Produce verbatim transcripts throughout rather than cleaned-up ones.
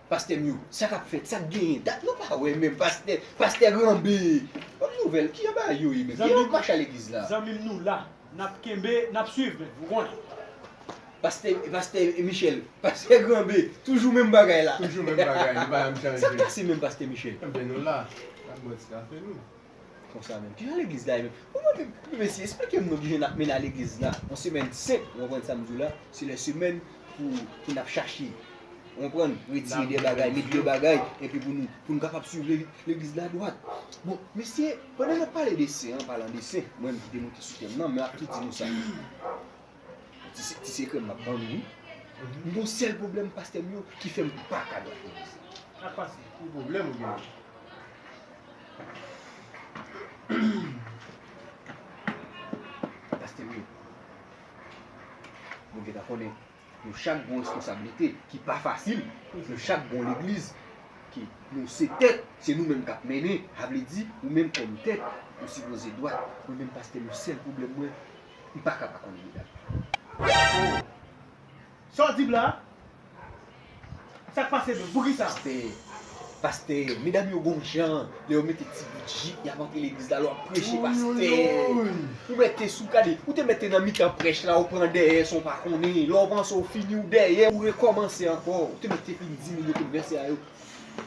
Pastè m yo, sa k ap fèt, sa k genyen? Dat nou pa wè menm, pastè, pastè Granbe. Ban m nouvèl, kijan bagay yo ye menm? Kijan w ap mache a legliz la? Zanmi m, nou la. N ap kenbe, n ap swiv menm, ou konnen. Pastè, pastè Michel, pastè Granbe, toujou menm bagay la. Toujou menm bagay, nou pa janm chanje. Sa k pase menm, pastè Michel? Enben, nou la. N ap bwè ti kafe nou. Konsa menm. Kijan legliz la ye menm? Ou mande, mesye, esplike m non kijan n ap mennen a legliz la. Yon semèn senp, ou konprann sa m di w la? Se lè semèn pou, pou n ap chache, ou konprann, retire de bagay, met de bagay, epi pou nou, pou nou kapab swiv le-, legliz la dwat. Bon, mesye, pandan n ap pale de sen, an palan de sen, mwen menm ki te moute sou tèm nan, men m ap tou di nou sa. Ti se-, ti sekrè m ap ban nou, wi. M gon sèl pwoblèm pastè m yo ki fè m pa ka dwat legliz. Sa k pase? Ki pwoblèm ou genyen? Pastè m yo, nou gentan konnen, nou chak gon responsablite ki pa fasil, nou chak gon legliz ki nou se tèt, se nou menm k ap mennen, sa vle di, ou menm kòm tèt, ou sipoze dwat. Mwen menm pastè m yo, sèl pwoblèm mwen, m pa ka pa konn legliz la. Sa w di m la? Sa k pase menm? Poukisa? Pastè, pastè, medam yo gon jan, lè yo mete ti bout jip, y ap antre legliz la, lè w ap preche, pastè. Ou mete sou, gade, ou te mete nan mitan prèch la, ou pran dèyè san w pa konnen. Lè w panse w fini, ou dèyè, ou rekòmanse ankò. Ou te mete fin di minit ou vèsè a yo,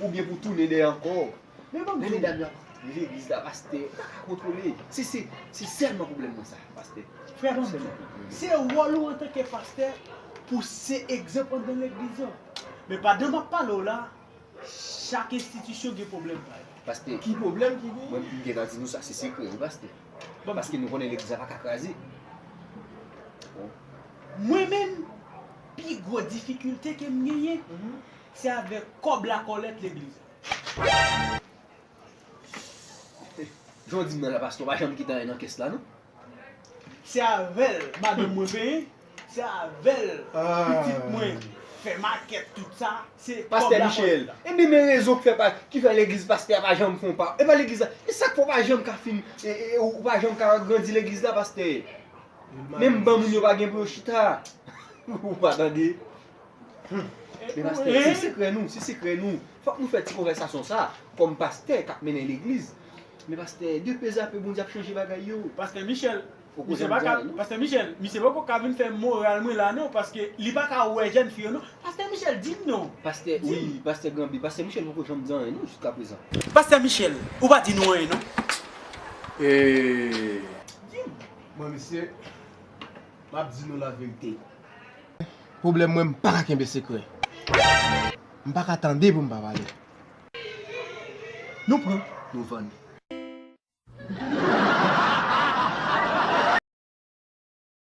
oubyen pou tounen dèyè ankò. Men ban m di w, medam yo ap antre legliz la, pastè, ou pa ka kontwole. Se, se, se sèlman pwoblèm mwen sa, pastè. Frè, ban m di w, se wòl ou antanke pastè pou se egzanp anndan legliz lan. Men pandan m ap pale w la, chak enstitisyon gen pwoblèm pa yo. Pastè, ki pwoblèm ki genyen? Mwen, m gentan di nou sa, se sekrè, wi, pastè. Paske nou konnen legliz la pa ka kraze. Bon. Mwen menm, pi gwo difikilte ke m genyen, se avèk kòb lakòlèt legliz la. Jan w di m nan la, pastè, w pa janm kite anyen nan kès la, non? Se avè l madanm mwen peye, se avè l pitit mwen fè makèt, tout sa, se kòb lakòlèt la. Pastè Michel, ebyen men rezon k fè pa, ki fè legliz pastè a pa janm fè yon pa. E pa legliz la, e sa k fè w pa janm ka fin, e, e, ou pa janm ka agrandi legliz la, pastè? Menm ban moun yo pa gen pou yo chita. Ou pa tande? Men pastè, se sekrè nou, se sekrè nou. Fòk nou fè ti konvèsasyon sa, kòm pastè k ap mennen legliz. Men pastè, de pe a pe Bondye ap chanje bagay yo. Pastè Michel, misye pa ka, pastè Michel, misye poko ka vin fè moral mwen la non, paske li pa ka wè jèn fi yo non. Pastè Michel, di m non. Pastè, wi, pastè Granbe, pastè Michel poko janm di anyen non jiskaprezan. Pastè Michel, ou pa di nou anyen non. Di m. Mwen, mesye, m ap di nou laverite. Pwoblèm mwen, m pa ka kenbe sekrè. M pa ka tande pou m pa pale. Nou pran, nou vann.